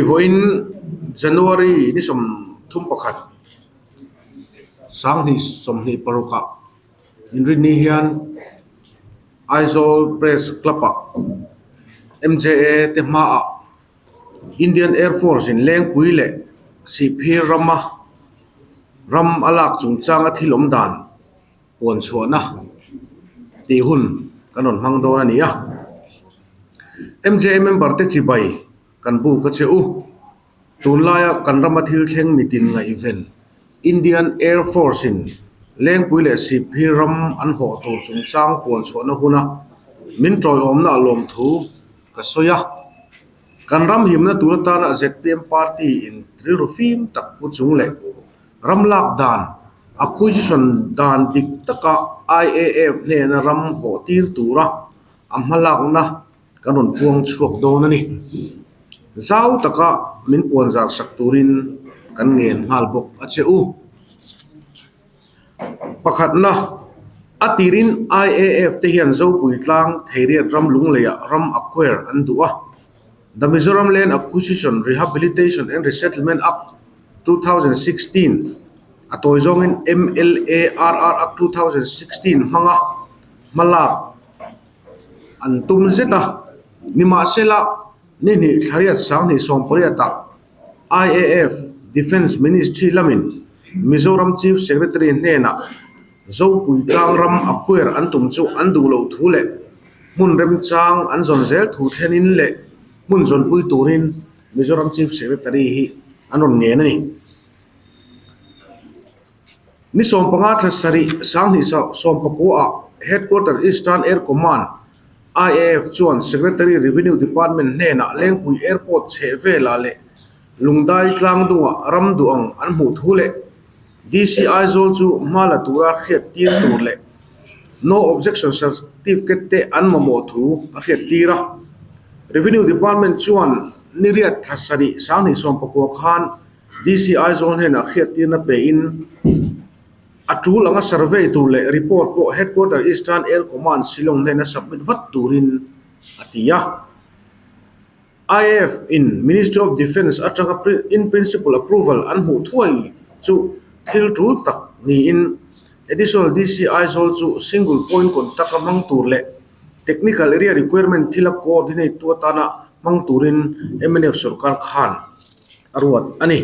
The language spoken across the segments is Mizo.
Hei vawiin January ni 31 2026 ah inrinni hian Aizawl Press Club ah M_J_A te hmaah Indian Air Force in Lengpui leh Sihphir rama ram a lak chungchanga thil awm dan puan chhuahna tih hun kan rawn hmang dawn a ni a. M_J_A member te chibai kan buk a che u. Tunlaia kan rama thil thleng mitin ngaihven Indian Air Force in Lengpui leh Sihphir ram an hawh tur chungchang puan chhuahna huna min tawiawmna a lawmthu ka sawi a. Kan ram himna tur atana zpm party in rilru fim tak pu chung leh ram lak dan, acquisition dan dik taka IAF hnena ram hawh tir tura a hmalakna kan rawn puang chhuak dawn a ni. Zau taka min puan zar sak turin kan ngen nghal bawk a che u. Pakhatna, a tirin IAF te hian Zopui tlang Theiriat ram Lungleiah ram acquire an duh a. The Mizoram Land Acquisition, Rehabilitation and Resettlement Act, 2016, a tawi zawngin MLARR Act 2016 hmanga hmalak an tum zet a. Nimahsela, ni hnih thlariat 2018ah IAF Defence Ministry lamin Mizoram Chief Secretary hnenah Zopui tlang ram acquire an tum chu an duh loh thu leh hmun remchang an zawn zel thu thlenin leh hmun zawnpui turin Mizoram Chief Secretary hi an rawn ngen a ni. Ni 15 thla sarih 2019 ah Headquarter Eastern Air Command, IAF, chuan Secretary Revenue Department hnenah Lengpui Airport chheh velah leh Lungdai tlangdungah ram duh ang an hmuh thu leh DC Aizawl chu hma la tura hriat tir tur leh No Objection Certificate te an mamawh thu a hriat tir a. Revenue Department chuan ni riat thla sarih 2019 khan DC Aizawl hnenah hriattirna pein a tul anga survey tur leh report pawh Headquarter Eastern Air Command Shillong hnena submit vat turin a ti a. IAF in Ministry of Defence atanga in principle approval an hmuh thuai chu thil tul tak niin Additional DC Aizawl chu single point contact a hmang tur leh technical area requirement thila coordinate tu atana hmang turin mnf sorkar khan a ruat a ni.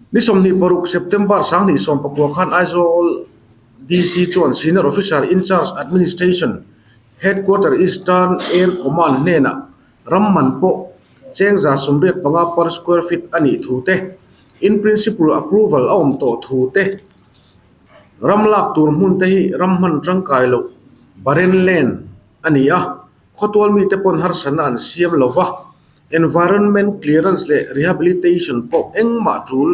Ni 26 September 2019 khan Aizawl DC chuan Senior Officer in Charge Administration Headquarter Eastern Air Command hnenah ram man pawh cheng 85 per square feet a nih thu te, in principle approval a awm tawh thu te, ram lak tur hmun te hi ram hman tangkai loh barren land a ni a, khawtual mite pawn harsatna an siam lo va. Environment clearance leh rehabilitation pawh engmah tul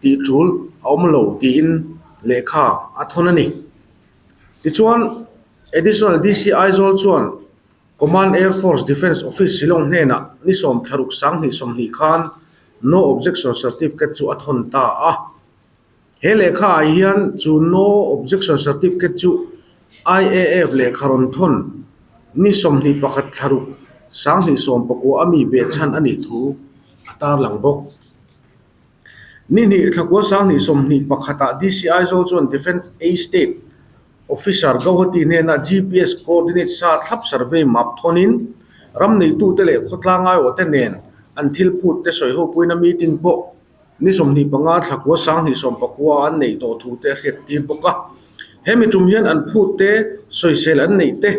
tih tul a awm lo tiin lehkha a thawn a ni. Tichuan, Additional DC Aizawl chuan Command Air Force Defence Office Shillong hnenah ni 16 2020 khan No Objection Certificate chu a thawn ta a. He lehkha ah hian chu No Objection Certificate chu IAF lehkha rawn thawn ni 21 thla ruk 2019 a mi behchhan a nih thu a tarlang bawk. Ni hnih thla kua 2021 ah DC Aizawl chuan Defence A State Officer Gauhati hnena GPS coordinate sa thlap survey map thawnin ram neitute leh khawtlang aiawhte nen an thil phut te sawiho puina meeting pawh Ni 25 thla kua 2019 an neih tawh thu te a hriat tir bawk a. Hemi tum hian an phut te, sawisel an neih te,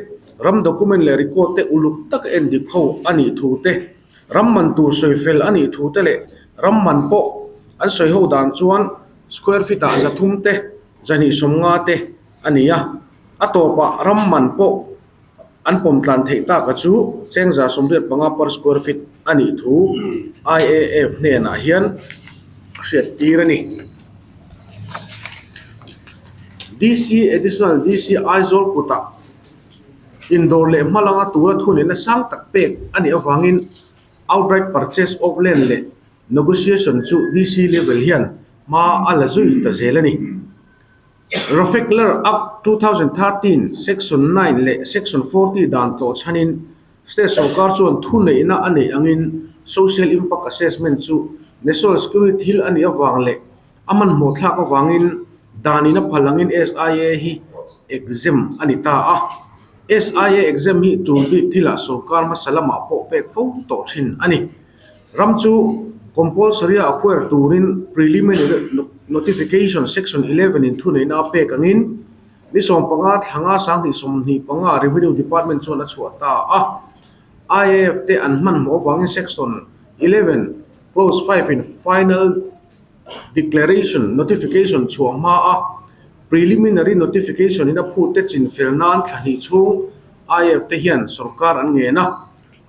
ram document leh record te uluk taka en dik ho a nih thu te, ram man tur sawifel a nih thu te leh ram man pawh an sawi ho dan chuan square feet ah 300 te, 250 te a ni a. A tawpah ram man pawh An pawm tlan theih taka chu cheng 85 per square feet a nih thu IAF hnenah hian a hriat tir a ni. DC Additional DC Aizawl kutah indawr leh hmalanga tura thunena sang tak pek a nih avangin outright purchase of land leh negotiation chu DC level hian hma a la zui ta zel a ni. Rafekler Act 2013 Section 9 leh Section 40 dan tlawh chhanin State sorkar chuan thuneihna a neih angin Social Impact Assessment chu National Security thil a nih avang leh a hmanhmawh thlak avangin dan in a phal angin SIA hi exempt a ni ta a. SIA exempt hi tul bik thilah sorkar hmasa lamah pawh pek fo tawh thin a ni. Ram chu compulsory a acquire turin Preliminary Notification Section 11 in thuneihna a pek angin ni 15 thlanga 2025 Revenue Department chuan a chhuah ta a. IAF te an hmanhmawh avangin Section 11 Clause 5 in Final Declaration Notification chhuah hma a Preliminary Notification in a phut te chinfel nan thla hnih chhung IAF te hian sorkar an ngen a.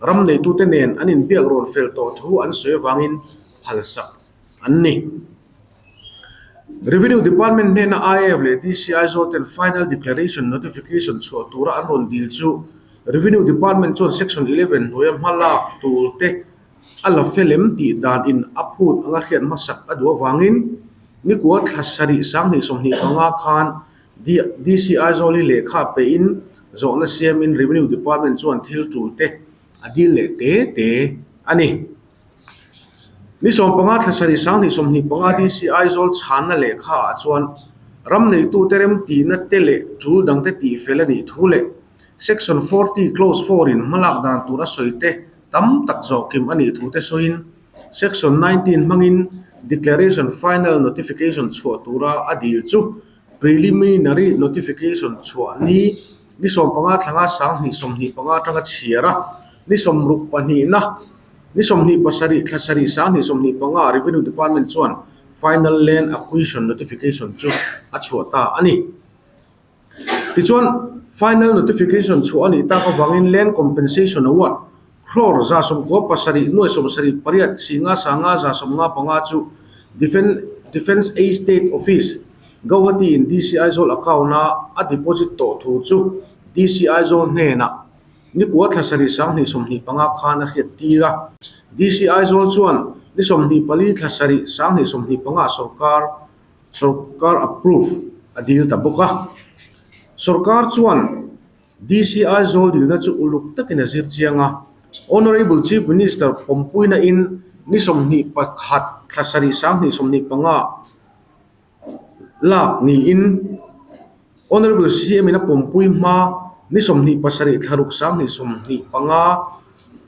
Ram neitute nen an inbiak rawn fel tawh thu an sawi avangin phalsak an ni. Revenue Department hnena IAF leh DC Aizawl ten Final Declaration Notification chhuah tura an rawn dil chu Revenue Department chuan Section 11 hnuaia hma lak tur te a la fel em tih dan in a phut anga hriat hmasak a duh avangin nikua thla sarih 2025 khan DC Aizawl hi lehkha pehin zawhna siamin Revenue Department chuan thil tul te a dil leh te te a ni. Ni 15 thla sarih 2025 DC Aizawl chhanna lehkha ah chuan ram neitute remtihna te leh tul dangte tihfel a nih thu leh Section 40 Clause 4 in hmalak dan tur a sawi te tam tak zawhkim a nih thu te sawiin Section 19 hmangin Declaration Final Notification chhuah tura a dil chu Preliminary Notification chhuah ni ni 15 thlanga 2025 atanga chhiar a, ni 62na ni 27 thla sarih 2025 Revenue Department chuan Final Land Acquisition Notification chu a chhuah ta a ni. Tichuan, Final Notification chhuah a nih tak avangin Land Compensation Award crore 97 708 singa sanga 155 chu Defence Estate Office, Guwahati in DC Aizawl account a a deposit tawh thu chu DC Aizawl hnenah nikua thla sarih 2025 khan a hriat tir a. DC Aizawl chuan ni 24 thla sarih 2025 sorkar sorkar approve a dil ta bawk a. Sorkar chuan DC Aizawl dilna chu uluk takin a zir chiang a, Honourable Chief Minister pawmpuina in ni 21 thla sarih 2025 lak niin Honourable CM in a pawmpui hma ni 27 thla ruk 2025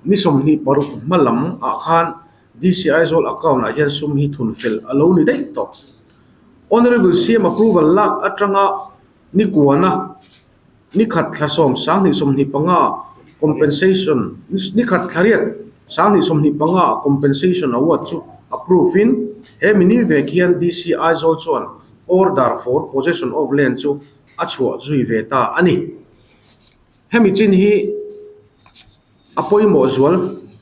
ni 26 hma lam ah khan DC Aizawl account ah hian sum hi thun fel a lo ni daih tawh. Honourable CM approval lak atanga ni kuana Ni khat thla 20 25 compensation ni khat thla riat 20 25 compensation award chu approve in he mini vek hian DC Aizawl chuan order for possession of land chu a chhuah zui ve ta a ni. Hemi chin hi a pawimawh zual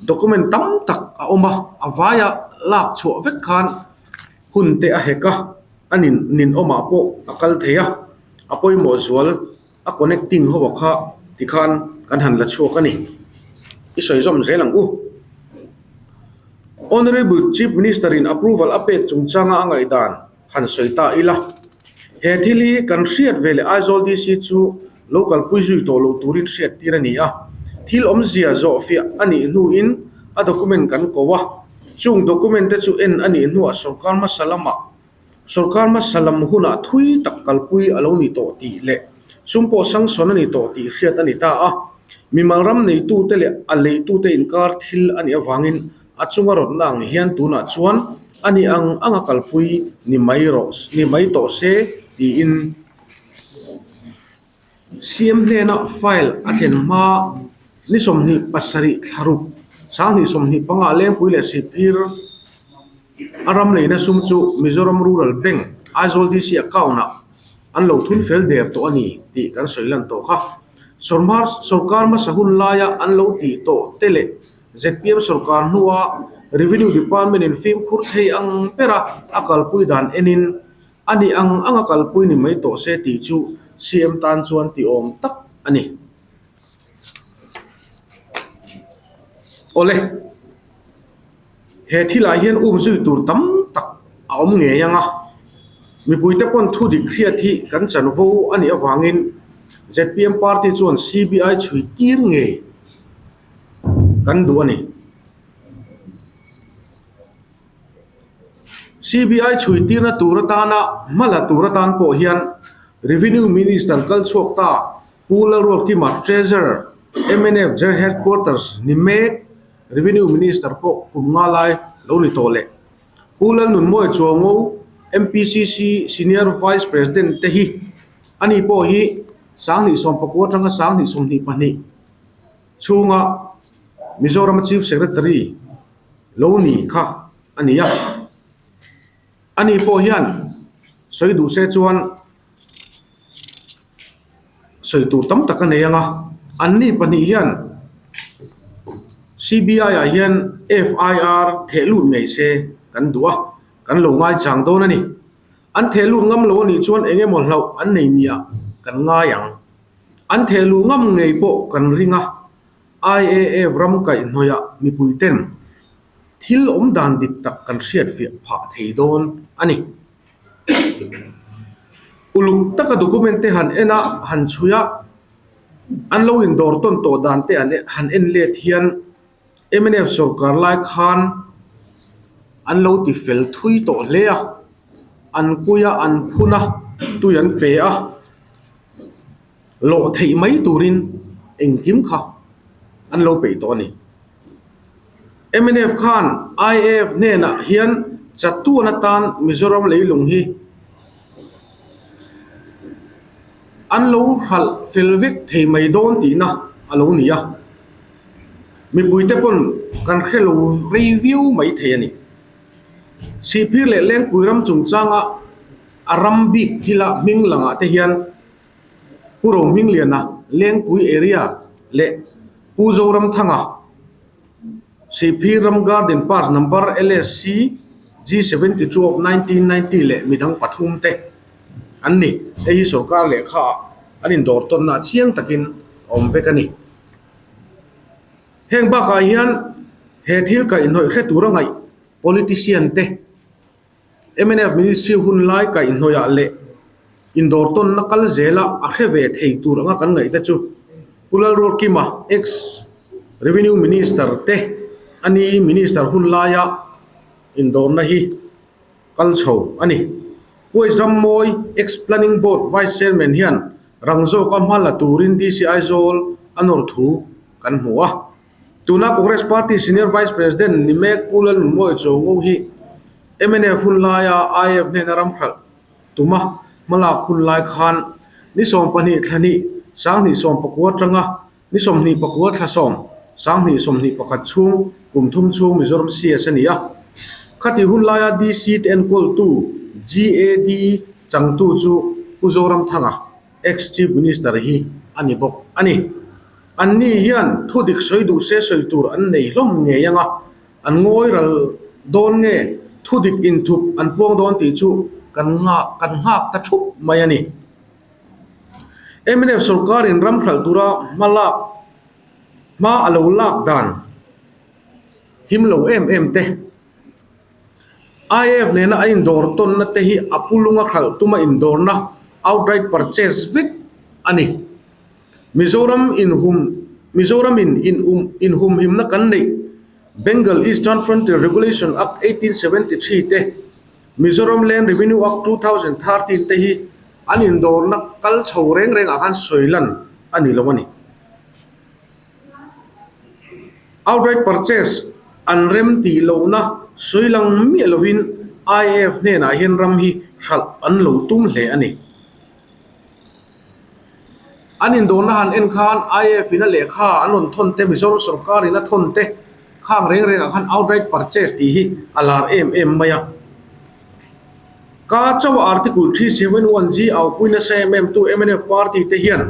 document tam tak a awm a, a vaia lak chhuah vek khan hun te a hek a, a nin ninawmah pawh a kal thei a, a pawimawh zual a connecting ho a kha tikhan kan han la chhuak a ni. I sawi zawm zel ang u. Honourable Chief Minister in approval a pek chungchanga a ngaihdan han sawi ta ila. He thil hi kan hriat ve leh Aizawl DC chu lo kalpui zui tawh lo turin hriat tir a ni a. Thil awmzia zawhfiah a nih hnuin a document kan ko a. Chung document te chu en a nih hnuah sorkar hmasa lamah sorkar hmasa lam hunah thui tak kalpui a lo ni tawh tih leh sum pawh sanction a ni tawh tih hriat a ni ta a. Mimal ram neitute leh a leitute inkar thil a nih avangin A chunga rawtna ang hian tunah chuan a ni ang anga kalpui ni mai rawh ni mai tawh se tiin CM hnena file a thlen hma ni 27 thla ruk 2025 Lengpui leh Sihphir a ram leina sum chu Mizoram Rural Bank Aizawl DC account ah an lo thun fel der tawh a ni tih kan sawi lan tawh kha. Sorkar hmasa hun laia an lo tih tawh te leh Zpm sorkar hnua Revenue Department in fimkhur thei ang bera a kalpui dan enin a nih ang anga kalpui ni mai tawh se tih chu CM tan chuan ti awm tak a ni. Awle, he thilah hian um zui tur tam tak a awm ngei ang a, mipuite pawn thu dik hriat hi kan chanvo a nih avangin zpm party chuan CBI chhui tir ngei. Kan duh a ni. CBI chhui tirna tur atana hma la tur atan pawh hian Revenue Minister kal chhuak ta Pu Lalruatkima Treasurer mnf General Headquarters ni mek Revenue Minister pawh kum nga lai lo ni tawh leh Pu Lalnunmawi Chuango MPCC Senior Vice President te hi ani pawh hi 2019 atanga 2022 chhunga Mizoram Chief Secretary lo ni kha a ni a. Ani pawh hian sawi duh se chuan sawi tur tam tak a nei ang a, anni pahnih hian CBI ah hian FIR theh lut ngei se kan duh a, kan lo ngaichang dawn a ni. An theh lut ngam lo a nih chuan eng emaw hlauh an nei nia kan ngai ang. An theh luh ngam ngei pawh kan ring a, IAF ram kaihhnawihah mipui ten thil awm dan dik tak kan hriat fiah phah thei dawn a ni. Uluk taka document te han en a, han chhui a, an lo indawr tawn tawh dan te han en let hian mnf sawrkar lai khan an lo ti fel thui tawh hle a, an kui a, an phun a, tui an pe a, lawh theih mai turin engkim kha an lo peih tawh a ni. Mnf khan IAF hnenah hian chatuan atan Mizoram leilung hi an lo hralh fel vek thei mai dawn tihna a lo ni a, mipuite pawn kan hre lo rei viau mai thei a ni. Sihphir leh Lengpui ram chungchanga a ram bik thila hming langah te hian Pu Rohmingliana, Lengpui area leh Pu Zoramthanga, Sihphir ram Garden Pass Number LSC G72 of 1990 leh midang pathum te an ni. Hei hi sorkar lehkha ah an indawr tawnna ah chiang takin a awm vek a ni. Heng bakah hian he thil kaihhnawih hre tura ngaih politician te Mnf Ministry hun lai kaihhnawihah leh indawr tawnna kal zela a hre ve thei tur anga kan ngaih te chu Pu Lalrualkima, ex Revenue Minister te a ni Minister hun laia indawrna hi kal chho a ni. Pu H Rammawi, ex Planning Board Vice Chairman hian rang zawka hma la turin DC Aizawl a nawr thu kan hmu a. Tuna Congress Party Senior Vice President ni mek Pu Lalnunmawi Chawngo hi mnf hun laia IF hnena ram hralh tuma hmalak hun lai khan ni 12 thla hnih 2019 atanga ni 24 thla sawm 2021 chhung kum thum chhung Mizoram CS a ni a. Khati hun laia DC te enkawltu GAD changtu chu Pu Zoramthanga, Ex-Chief Minister hi a ni bawk a ni. Anni hian thu dik sawi duh se sawi tur an nei hlawm ngei ang a, an ngawi ral dawn nge thu dik inthup an puang dawn tih chu kan nghak kan nghak ta thup mai a ni. Mnf sawrkarin ram hralh tura hma lak hma a lo lak dan him lo em em te. IAF nena a indawr tawnna te hi a pulunga hralh tuma indawrna outright purchase vek a ni. Mizoram inhum Mizoram in inum inhumhimna kan neih Bengal Eastern Frontier Regulation Act 1873 te Mizoram Land Revenue Act 2013 te hi an indawrna kal chho reng rengah khan sawi lan a ni lo a ni. Outright purchase an rem tih lohna sawi lang miah lovin IAF hnenah hian ram hi hralh an lo tum hle a ni. An indawrna han en khan IAF in a lehkha an rawn thawn te, Mizoram sorkar in a thawn te khang reng rengah khan outright purchase tih hi a lar em em mai a. Ka chauha Article 371 G aupui nasa em em tu mnf party te hian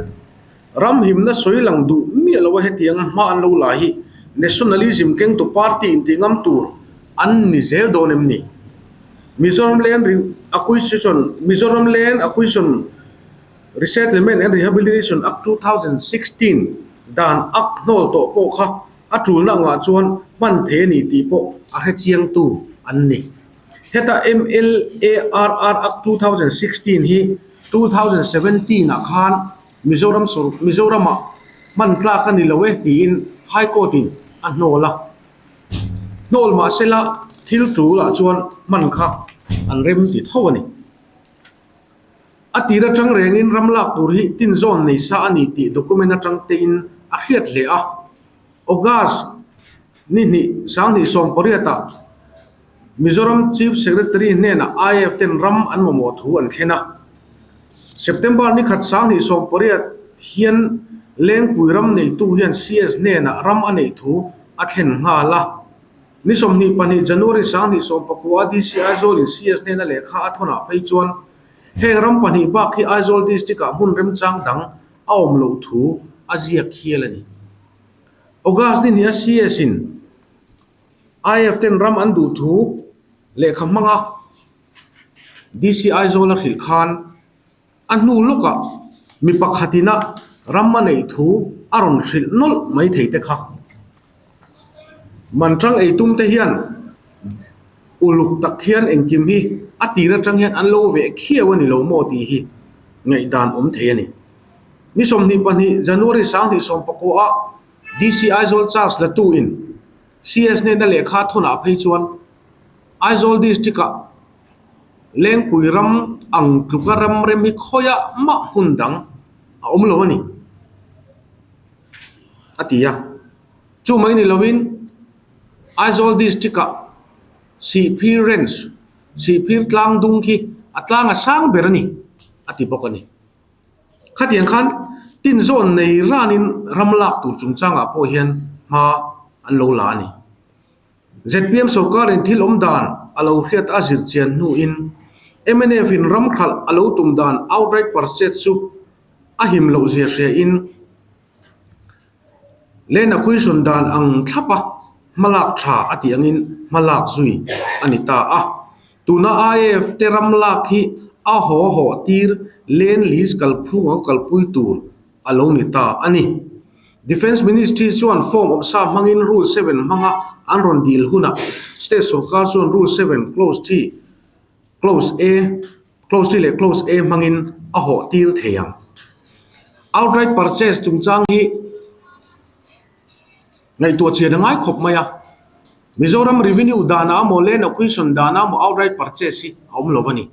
ram himna sawi lang duh miah lo a hetiang hma an lo la hi nationalism kengtu party intih ngam tur an ni zel dawn em ni? Mizoram Land Acquisition Mizoram Land Acquisition Resettlement and Rehabilitation Act 2016 dan ak hnawl tawh pawh kha a tulna angah chuan hman thei a ni tih pawh a hrechiangtu an ni. Heta MLARR Act 2016 hi 2017 ah khan Mizoram sawr Mizoramah hman tlak a ni lo e tiin High Court in a hnawl a. Hnawl mahsela thil tul ah chuan hman kha an rem ti tho a ni. A tir atang rengin ram lak tur hi tin zawn nei sa a ni tih document atang tein a hriat hle a. August ni hnih sanghnih sawmpariatah Mizoram Chief Secretary hnenah IAF ten ram an mamawh thu an thlen a. September ni khat sanghnih 80 hian Lengpui ram neitu hian CS hnenah ram a neih thu a thlen nghal a. Ni 22 January 2019 a DC Aizawl in CS hnena lehkha a thawnah phei chuan heng ram pahnih bak hi Aizawl District ah hmun remchang dang a awm loh thu a ziak hial a ni. August ni hnih a CS in IAF ten ram an duh thu lehkha hmanga DC Aizawl a hrilh khan a hnu lawkah mi pakhatina ram a neih thu a rawn hrilh nawlh mai thei te kha. Man tang ei tum te hian uluk tak hian engkim hi a tir atang hian an lo veh khiau a ni lo maw tih hi ngaihdan awm thei a ni. Ni 22 January 2019 a DC Aizawl charge la tu in CS hnena lehkha thawnah phei chuan Aizawl District ah Lengpui ram ang tluka ram rem hi khawiah mah hmun dang a awm lo a ni, a ti a. Chu mai ni lovin Aizawl District ah Sihphir Range, Sihphir tlang dung khi a tlang a sang ber a ni, a ti bawk a ni. Khatiang khan tin zawn nei ranin ram lak tur chungchangah pawh hian hma an lo la a ni. Zpm sorkarin thil awm dan a lo hriat a zir chian hnuin mnf in ram khalh a lo tum dan outright purchase chu a him loh zia hriain Land acquisition dan ang thlapa hmalak tha a tih angin hmalak zui a ni ta a. Tuna IAF te ram lak hi a haw haw tir land lease kalphung ang kalpui tur a lo ni ta a ni. Defence Ministry chuan form awmsa hmangin Rule 7 hmanga an rawn dil hunah State sorkar chuan Rule 7 Clause 3, Clause A, Clause 3 leh Clause A hmangin a hawh tir thei ang. Outright purchase chungchang hi ngaihtuah chian a ngai khawp mai a. Mizoram Revenue danah emaw Land Acquisition danah emaw outright purchase hi a awm lo a ni.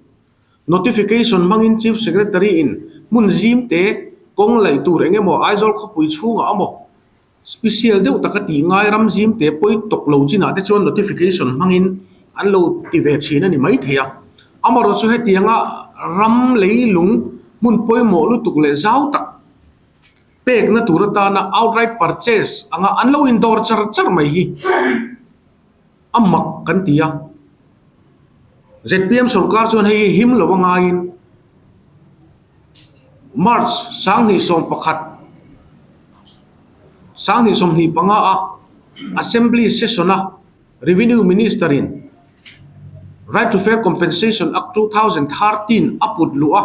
Notification hmangin Chief Secretary in hmun zim te kawng laih tur eng emaw Aizawl khawpui chhungah emaw special deuh taka tih ngai ram zim te pawi tawk lo chinah te chuan notification hmangin an lo ti ve thin a ni maithei a. Amaherawhchu hetianga ram leilung hmun pawimawh lutuk leh zau tak pekna tur atana outright purchase anga an lo indawr char char mai hi a mak kan ti a. Zpm sorkar chuan hei hi him lova ngaiin March 2011 2025 a Assembly session a Revenue Minister in Right to Fair Compensation Act 2013 a put luh a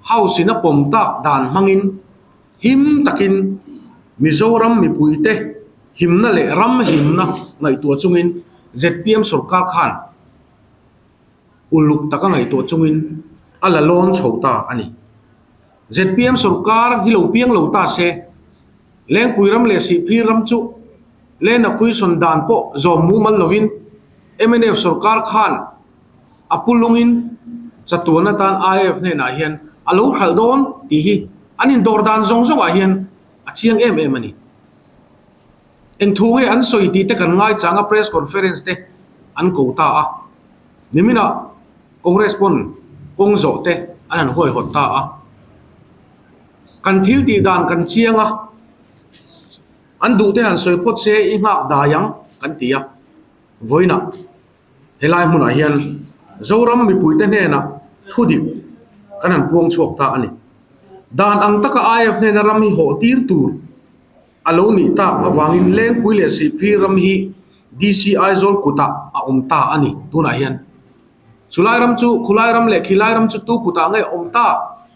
House in a pawm tak dan hmangin Him takin Mizoram mipuite himna leh ram himna ngaihtuah chungin zpm sorkar khan uluk taka ngaihtuah chungin a la lawn chho ta a ni. Zpm sorkar hi lo piang lo ta se, Lengpui ram leh Sihphir ram chu Land Acquisition dan pawh zawm mumal lovin mnf sorkar khan A pu lungin chatuan atan IAF hnenah hian a lo hralh dawn tih hi an indawr dan zawng zawngah hian a chiang em em a ni. Eng thu nge an sawi tih te kan ngaichang a press conference te an ko ta a. Niminah Congress pawn kawng zawh te an han huaihawt ta a. Kan thil tih dan kan chiang a, an duh te han sawi phawt se i nghak dai ang kan ti a. Vawiinah. Helai hmunah hian Zoram mipuite hnenah thudik kan han puang chhuak ta a ni. Dan ang taka IF hnena ram hi hawh tir tur a lo nih tak avangin Lengpui leh Sihphir ram hi DC Aizawl kutah a awm ta a ni tunah hian. Chulai ram chu khulai ram leh khilai ram chu tu kutah nge awm ta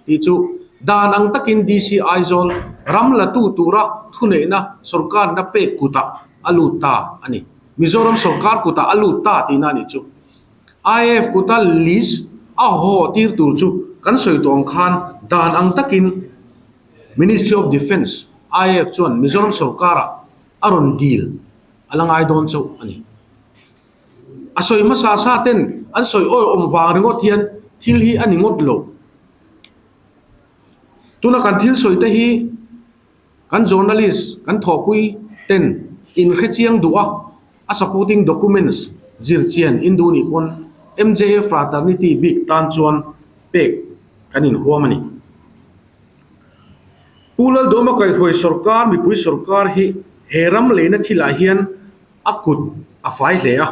tih chu dan ang takin DC Aizawl ram latu tura thuneihna sorkarna pek kutah a lut ta a ni. Mizoram sorkar kutah a lut ta tihna a nih chu. IAF kuta list a haw tir tur chu kan sawi tawh ang khan dan ang takin Ministry of Defence, IAF chuan Mizoram sorkarah a rawn dil a la ngai dawn chauh a ni. A sawi hmasa sa ten an sawi awihawm vang ringawt hian thil hi a ni ngawt lo. Tuna kan thil sawi te hi kan journalist kan thawhpui ten in hrechiang duh a, a supporting documents zirchian in duh nih pawn MJA fraternity bik tan chuan pek kan inhuam a ni. Pu Laldawma kaihruai sorkar mipui sorkar hi he ram leina thilah hian a kut a fai hle a.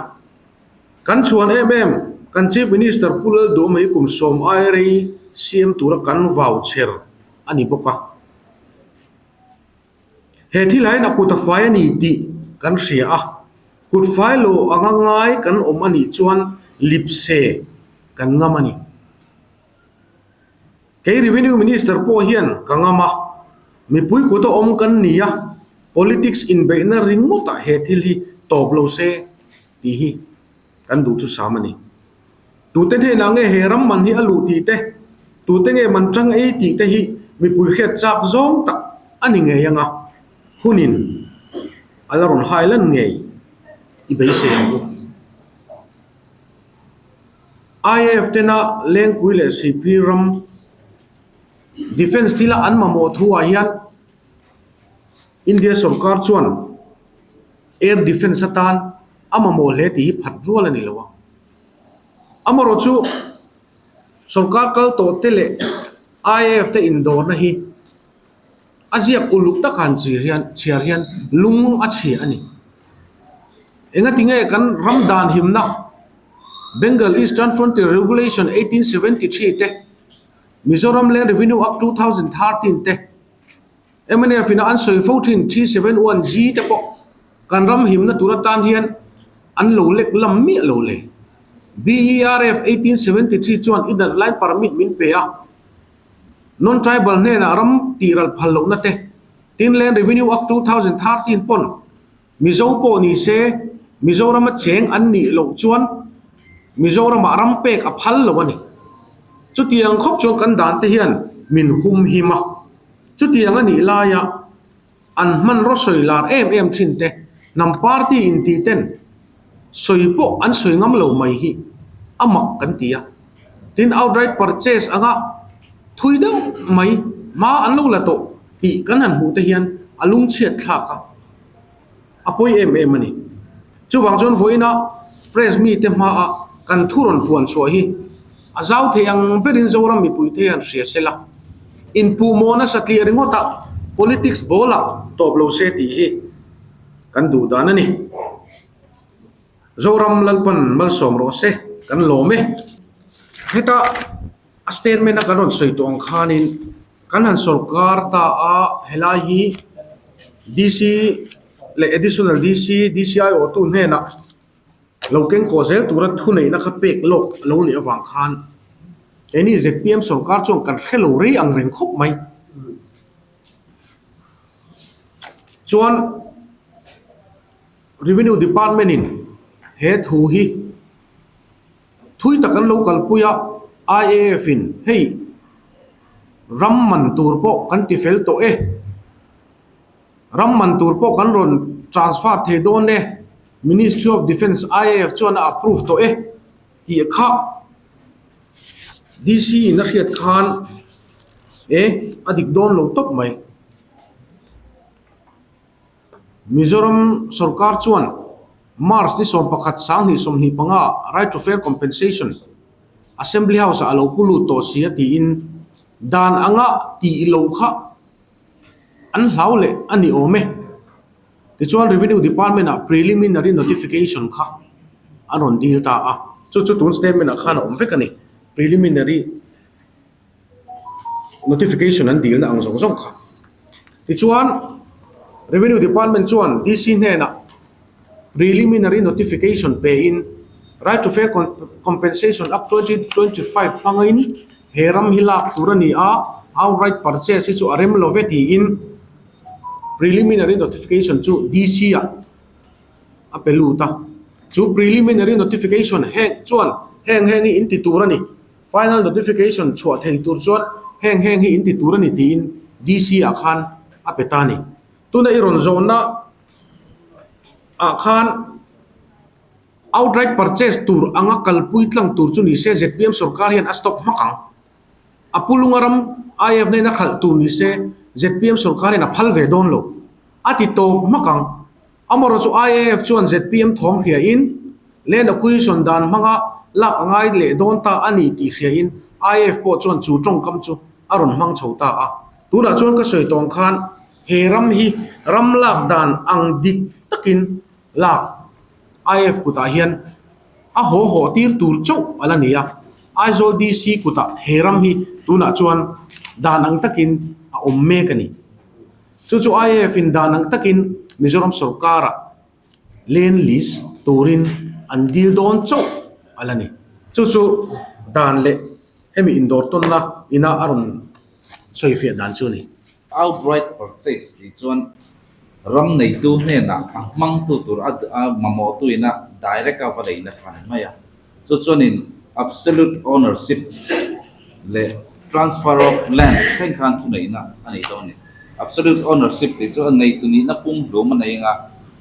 Kan chhuan em em, kan Chief Minister Pu Laldawma hi kum sawm ai rei siam tura kan vau chher a ni bawk a. He thil ah hian a kut a fai a ni tih kan hria a, kut fai lo anga ngai kan awm a nih chuan lipse kan ngam a ni. Kei Revenue Minister pawh hian ka ngam a, mipui kut a awm kan ni a, politics inbeihna ringawtah he thil hi tawp lo se tih hi kan duhthusam a ni. Tute hnenah nge he ram man hi a luh tih te, tute nge man tang ei tih te hi mipui hriat chak zawng tak a ni ngei ang a, hunin a la rawn hai lan ngei i beisei ang u. IAF tena Lengpui leh Sihphir ram Defence thila an mamawh thuah hian India sorkar chuan Air Defence atan a mamawh hle tih hi phat rual a ni lo a. Amaherawh chu sorkar kal tawh te leh IAF te indawrna hi a ziak uluk taka han chir hian chhiar hian lung a chhia a ni. Engati nge kan ram dan himna Bengal Eastern Frontier Regulation 1873 te, Mizoram Land Revenue Act 2013 te, Mnf in a an sawi fo thin 371G te pawh kan ram himna tur atan hian an lo lek lam miah lo le. BERF 1873 chuan inner line permit min pe a, non-tribal hnenah ram tihral phal lohna te, tin Land Revenue Act 2013 pawn Mizo pawh ni se Mizorama cheng an nih loh chuan Mizoramah ram pek a phal lo a ni. Chutiang khawp chuan kan dan te hian min hum him a. Chutiang a nih laia an hmanraw sawi lar em em thin te, hnam party intih ten sawi pawh an sawi ngam lo mai hi a mak kan ti a. Tin, outright purchase anga thui deuh mai hma an lo la tawh tih kan han hmuh te hian a lungchhiat thlak a. A pawi em em a ni. Chuvang chuan vawiina press mite hmaa kan thu rawn puan chhuah hi a zau thei ang berin Zoram mipuite hian hria se la, inpuhmawh nasa tliah ringawta politics ball ah tawp lo se tih hi kan duh dan a ni. Zoram Lalpan malsawm rawh se kan lawm e. Heta a statement a kan rawn sawi tawh ang khanin kan han sawrkar ta a helai hi DC leh additional DC, DCI awhtu hnenah lo keng kawh zel tura thuneihna kha pek lawk a lo nih avang khan keini zpm sawrkar chuan kan hre lo rei ang reng khawp mai. Chuan. Revenue Department in he thu hi thui tak an lo kalpui a, IAF in hei ram man tur pawh kan ti fel tawh e, ram man tur pawh kan rawn transfer thei dawn e, Ministry of Defence IAF chuan a approve tawh e tih kha DC in a hriat khan e a dik dawn lo tawp mai. Mizoram sorkar chuan March ni 11 2025 Right to Fair Compensation Assembly House-ah a lo pu lut tawh si a tiin dan anga tih loh kha an hlau leh a ni awm e. Tichuan Revenue Department-ah preliminary notification kha an rawn dil ta a, chu chu tun statement-ah khan a awm vek a ni. Preliminary. Notification an dilna ang zawng zawng kha. Tichuan, Revenue Department chuan DC hnenah Preliminary Notification pein Right to Fair Compensation Act 2025 hmangin he ram hi lak tur a ni a, outright purchase hi chu a rem lo ve tiin Preliminary Notification chu DC ah a pe lut a. Chu Preliminary Notification heng chuan heng heng hi in ti tur a ni. Final notification chhuah thei tur chuan heng heng hi in ti tur a ni tiin DC ah khan a pe ta a ni. Tuna i rawn zawhna ah khan Outright purchase tur anga kalpui tlang tur chu ni se zpm sorkar hian a stop hmak ang. A pu lunga ram IF nen a khalh tur ni se zpm sorkar hian a phal ve dawn lo. A ti tawp hmak ang. Amarawh chu IAF chuan zpm thawm hriain Land Acquisition dan hmanga lak a ngai leh dawn ta a ni tih hriain IAF pawh chuan chu tawngkam chu a rawn hmang chho ta a. Tunah chuan ka sawi tawng khan he ram hi ram lak dan ang dik takin lak IAF kutah hian a haw haw tir tur chauh a la ni a. Aizawl DC kutah he ram hi tunah chuan dan ang takin a awm mek a ni. Chu chu IAF in dan ang takin Mizoram sorkarah Land lease turin an dil dawn chauh a la ni. Chu chu dan leh hemi indawr tawnna ina a rawn sawifiah dan chu a ni. Outright purchase tih chuan ram neitu hnenah a hmangtu tur a mamawhtu ina direct a va leina kha a ni mai a. Chu chuanin absolute ownership leh transfer of land thleng khan thuneihna a nei dawn a ni. Absolute ownership tih chu a neitu nihna pumhlum a nei anga,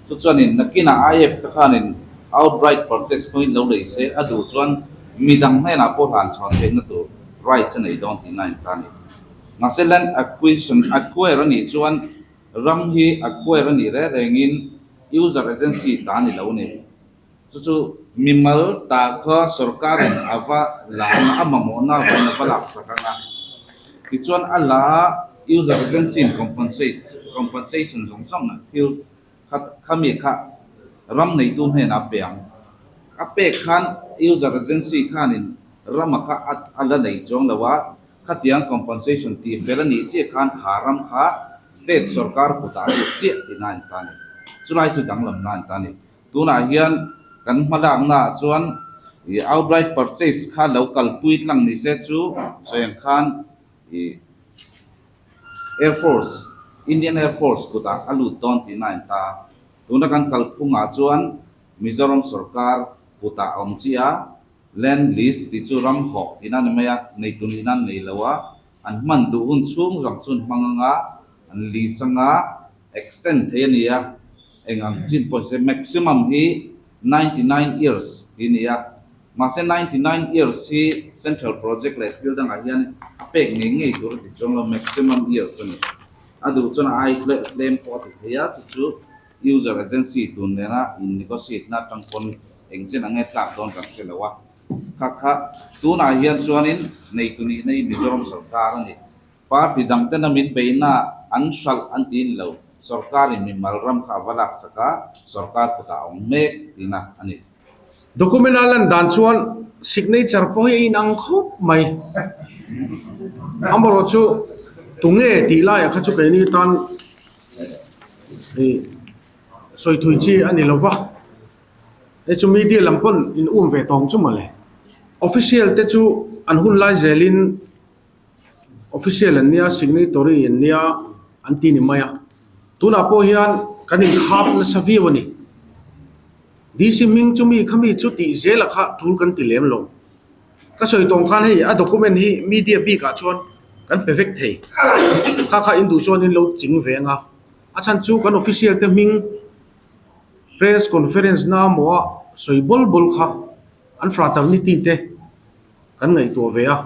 chu chuanin nakinah IF te khanin outright purchase hmangin lo lei se, a duh chuan midang hnenah pawh hlan chhawn theihna tur rights a nei dawn tihna a inta a ni. Mahse land acquisition acquire a nih chuan ram hi acquire a nih reng rengin user agency ta a ni lo a ni. Chu chu mimal ta kha sorkarin a va la ang a, a mamawhna avangin a va laksak ang a. Tichuan a la a, user agency in compensate, compensation zawng zawng thil kha khami kha ram neitu hnenah a pe ang. A pek khan user agency khanin rama kha a la nei chuang lo a, khatiang compensation tih fel a nih chiah khan kha ram kha state sorkar kutah a lut chiah tihna a inta a ni. Chulai chu danglamna a inta a ni. Tunah hian kan hmalaknaah chuan ih outright purchase kha lo kalpui tlang ni se chu sawi ang khan ih Air Force, Indian Air Force kutah a lut dawn tihna a inta a. Tuna kan kalphungah chuan Mizoram sorkar kutah a awm chiah a, land lease tih chu ram hawh tihna a ni mai a, neitu nihna an nei lo a, an hman duh hun chhung zawng chu an hmang ang a, an lease ang a. Extend thei a ni a, eng ang chin pawh se maximum hi 99 years tih a ni a, mahse 99 years hi central project leh thil dangah hian a pek ngei ngei tur a ti chuang lo, maximum years a ni. A duh chuan a ai tlem pawh a ti thei a, chu chu user agency tun nena in negotiate na atang pawn eng chen ang nge tlak dawn kan hre lo a, kha kha tunah hian chuanin neitu nihna hi Mizoram sorkar a ni. Party dangtena min beihna an hralh an ti in lo, sorkarin mimal ram kha a va laksak a, sorkar kutah a awm mek tihna a ni. Document a lan dan chuan signature pawh hi a inang khawp mai. Amarawh chu tunge tih laiah kha chu keini tan ih sawi thui chi a ni lo va, hei chu media lam pawn in um ve tawng chu mawle. Official te chu an hun lai zelin. Official an nia, signatory an nia an ti ni mai a. Tunah pawh hian kan inkhap nasa viau a ni. DC hming chu mi khami chu tih zela kha tul kan ti lem lo. Ka sawi tawng khan hei a document hi media bikah chuan kan pe vek thei. Kha kha in duh chuan in lo ching ve ang a. A chhan chu kan official te hming press conference na maw a sawi bawl bawl kha an fraternity te Kan ngaihtuah ve a,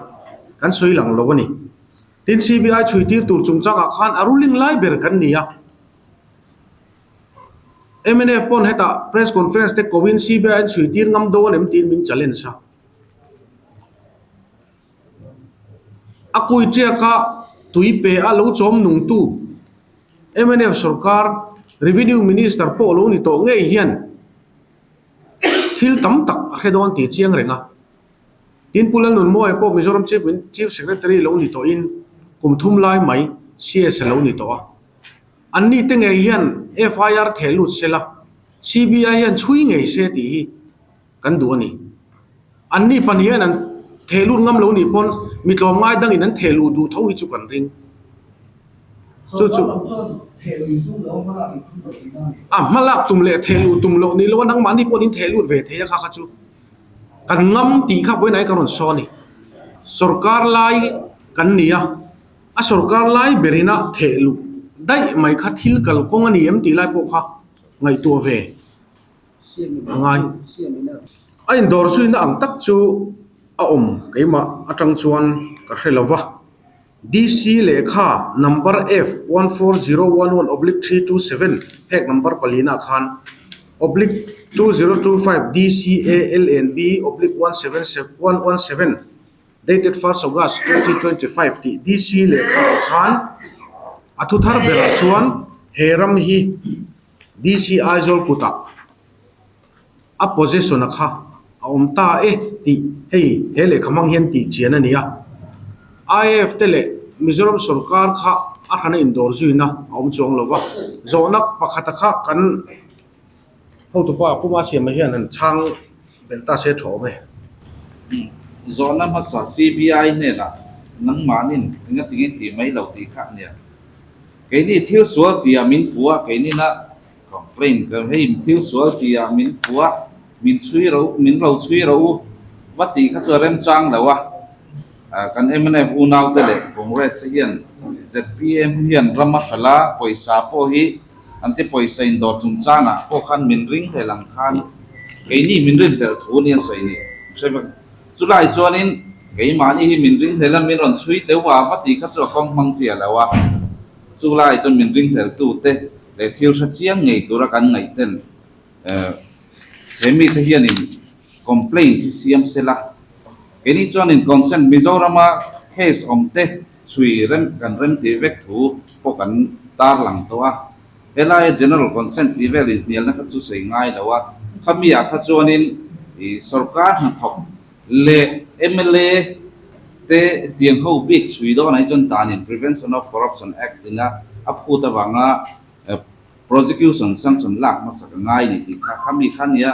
kan sawi lang lo a ni. Tin, CBI chhui tir tur chungchangah khan a ruling lai ber kan ni a. Mnf pawn hetah press conference te koin CBI an chhui tir ngam dawn em tiin min challenge a. A kui chiaka tui pe a lo chawm nungtu mnf sorkar Revenue Minister pawh lo ni tawh ngei hian thil tam tak a hre dawn tih chiang reng a. Tin, Pu Lalnunmawia pawh Mizoram Chief Chief Secretary lo ni tawhin kum thum lai mai CS a lo ni tawh a. Anni te ngei hian FIR theh lut se la, CBI hian chhui ngei se tih hi kan duh a ni. Anni pan hian an theh lut ngam lo nih pawn mi tlawmngai dangin an theh luh duh tho hi chu kan ring. Chu chu a hmalak tum leh theh luh tum loh ni lo a, nangmahni pawhin in theh lut ve thei a kha kha chu. Kan ngam tih kha vawiin ah hi ka rawn sawn a ni. Sorkar lai kan ni a, a sorkar lai berin a theh luh daih mai kha thil kalkawng a ni em tih lai pawh kha ngaihtuah ve. A ngai. A indawr zuina ang tak chu a awm keimah atang chuan ka hre lo va. DC lehkha number F 14011 oblique 327 phek number palina khan oblique 2025 DCALNB oblique 177 117 dated 1st August 2025 tih DC lehkha ah khan a thu thar berah chuan he ram hi DC Aizawl kutah a possession a kha a awm ta e tih hei he lehkha hmang hian tih chian a ni a. IAF te leh Mizoram sorkar kha a hrana indawr zuina a awm chuang lo va, zawhna pakhata kha kan hotupa Puma Siama hian han chhang belh ta se tha awm e. Zawhna hmasa CBI hnenah nangmahnin engatinge tih mai lo tih kha a nia. Keini thil sual tihah min puh a, keinina complaint ka hei thil sual tihah min puh a, min chhui ro min ro chhui ro u va tih kha chu a remchang lo a. Kan mnf unaute leh Congress te hian zpm hian ram a hralh a, pawisa pawh hi an ti pawisa indawr chungchangah pawh khan min ring hlel ang khan keini min rinhlelh thu nia sawi ni. Chulai chuanin keimahni hi min ringhlel a, min rawn chhui teuh a, va tih kha chu a kawng hmang chiah lo a. Chulai chuan min ringhleltute leh thil hre chiang ngei tura kan ngaihten he mite hianin complaint hi siam se la. Keini chuanin consent Mizorama case awmte chhui rem kan remti vek thu pawh kan tarlang tawh a. Helaia General Consent tih vel inhnialna kha chu sawi ngai lo a, khamiah kha chuanin ih sorkar hnathawk leh mla te tiang ho bik chhui dawnah hi chuan danin Prevention of Corruption Act ina a phut avanga prosecution sanction lak hmasak a ngai ni tih kha khami kha nia.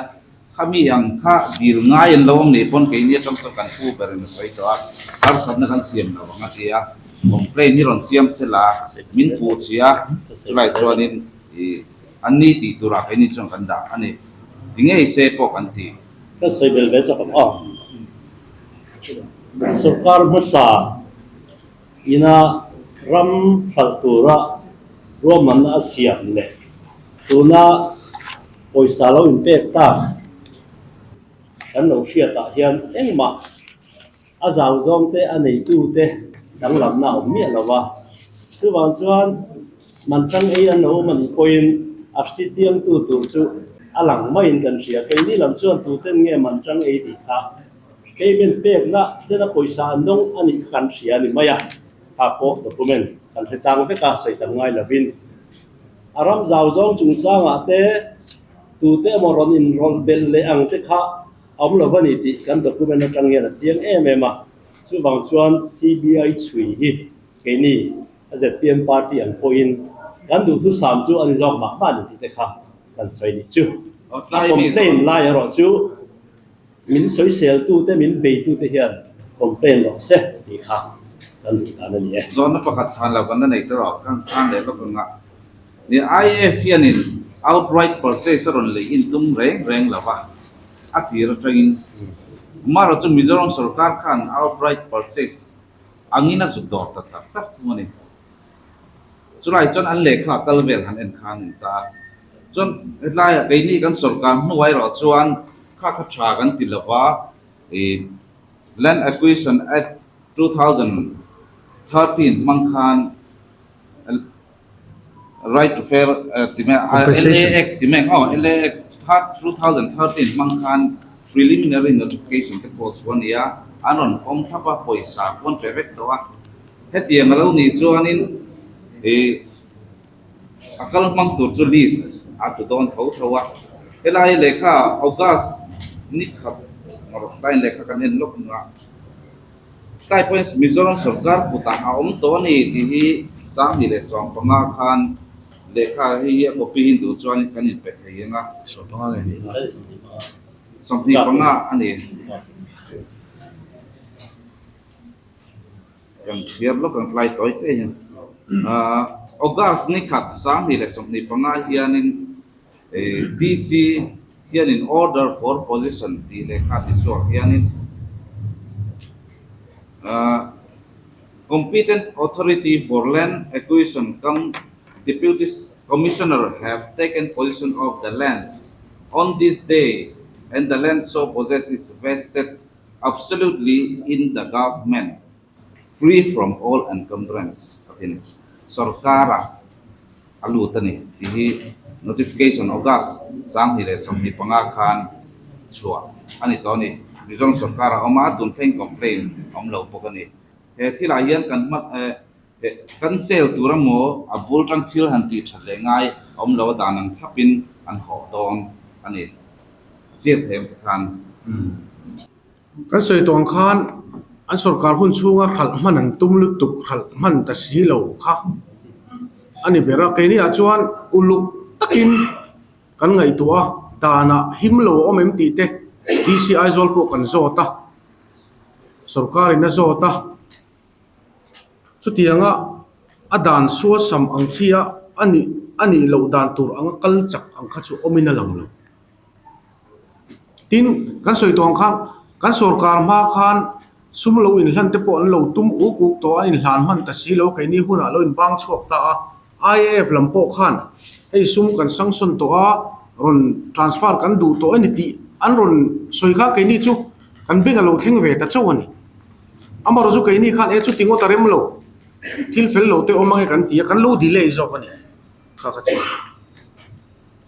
Khami ang kha dil ngai an lo awm nih pawn keini atang chuan kan pu berin a sawi tawh a, harsatna kan siam lo ang a ti a, complaint hi rawn siam se la, min puh chhi a, chulai chuanin ih an ni tih turah keini chuan kan dah a ni, ti ngei se pawh kan ti. Ka sawi bel ve chak ang a, sorkar hmasa ina ram hralh tura ruahmanna a siam leh tuna Pawisa lo inpek tak kan lo hriatah hian engmah a zau zawng te a neitu te danglamna a awm miah lo va. Chuvang chuan man tang ei an lo awm a nih pawhin a hri chiangtu tur chu a lang maiin kan hria. Keini lam chuan tuten nge man tang ei tih kha payment pekna tena pawisa an dawng a nih kha kan hria a ni mai a, kha pawh document kan hre tlang vek a, sawi tam ngai lovin. A ram zau zawng chungchangah te tute emaw rawn inrawlh belh leh ang te kha a awm lo va ni tih kan document atang hian a chiang em em a. Chuvang chuan CBI chhui hi keini a zpm party ang pawhin kan duhthusam chu a ni zawk mah mah a ni tih te kha kan sawi nih chu. A complaint lai erawh chu min sawiseltute, min beitute hian complaint rawh se tih kha kan duh dan a ni e. Zawhna pakhat chhan lo kan la nei ta rawh, kan chhan leh lawk ang a. Ni IAF hianin outright purchase a rawn lei in tum reng reng lo va, a tir atangin. Marawh chu Mizoram sorkar khan outright purchase angin a zuk dawr ta char char thung a ni. Chulai chuan an lehkha kal vel han en khan in ta a. Chuan hetlaiah keini kan sorkar hnuai erawh chuan kha kha tha kan ti lova ih Land Acquisition Act 2013 hmang khan Right to Fair ti mai LA Act ti mai aw LA Act 2013 hmang khan preliminary notification te pawh chu a ni a, an rawn pawm thlap a, pawisa pawh an pe vek tawh a. Hetiang a lo nih chuanin ih a kal hmang tur chu list a tlu dawn tho tho a. Helai lehkha August ni khat line lehkha kan en lawk ang a, tlai pawhin Mizoram sorkar kutah a awm tawh a ni tih hi 2015 khan lehkha hei hi a copy hi duh chuan kan inpe thei ang a. 15 nge ni? 25 a ni. Kan chhiar lawk ang tlai tawi te hian August ni khat 2025 hianin DC hianin order for position tih lehkha ti chhuak hianin competent authority for land acquisition cum deputy commissioner have taken position of the land. On this day and the land so possessed is vested absolutely in the government free from all encumbrance a ti ni. Sorkara a lut a ni tih hi notification August 2025 khan chhuah a ni tawh a ni. Mizoram sorkar a awm a, tun thleng complaint a awm lo bawk a ni. He thilah hian kan hma eh kan sale tur emaw a bul tang thil han tih that leh ngai a awm lo a dan ang thlapin an hawh dawn a ni. A chiat thei ang te khan. Kan sawi tawh ang khan an sorkar hun chhunga hralh hman an tum lutuk hralh hman ta si lo kha a ni ber a. Keini ah chuan uluk takin kan ngaihtuah a, danah him lo a awm em tih te DC Aizawl pawh kan zawt a, sorkarin a zawt a. Chutianga a dan suasam ang chi a a nih a nih loh dan tur anga kal chak ang kha chu awmin a lang lo. Tin, kan sawi tawh ang khan kan sorkar hma khan sum lo inhlan te pawh an lo tum uk uk tawh a, an inhlan hman ta si lo, keini hunah lo inbang chhuak ta a. IAF lam pawh khan hei sum kan sanction tawh a, rawn transfer kan duh tawh a ni tih an rawn sawi kha keini chu kan beng a lo thleng ve ta chauh a ni. Amaherawhchu keini khan e chuti ngawt a rem lo, thil fel lo te awm ange kan ti a, kan lo delay zawk a ni kha kha chu.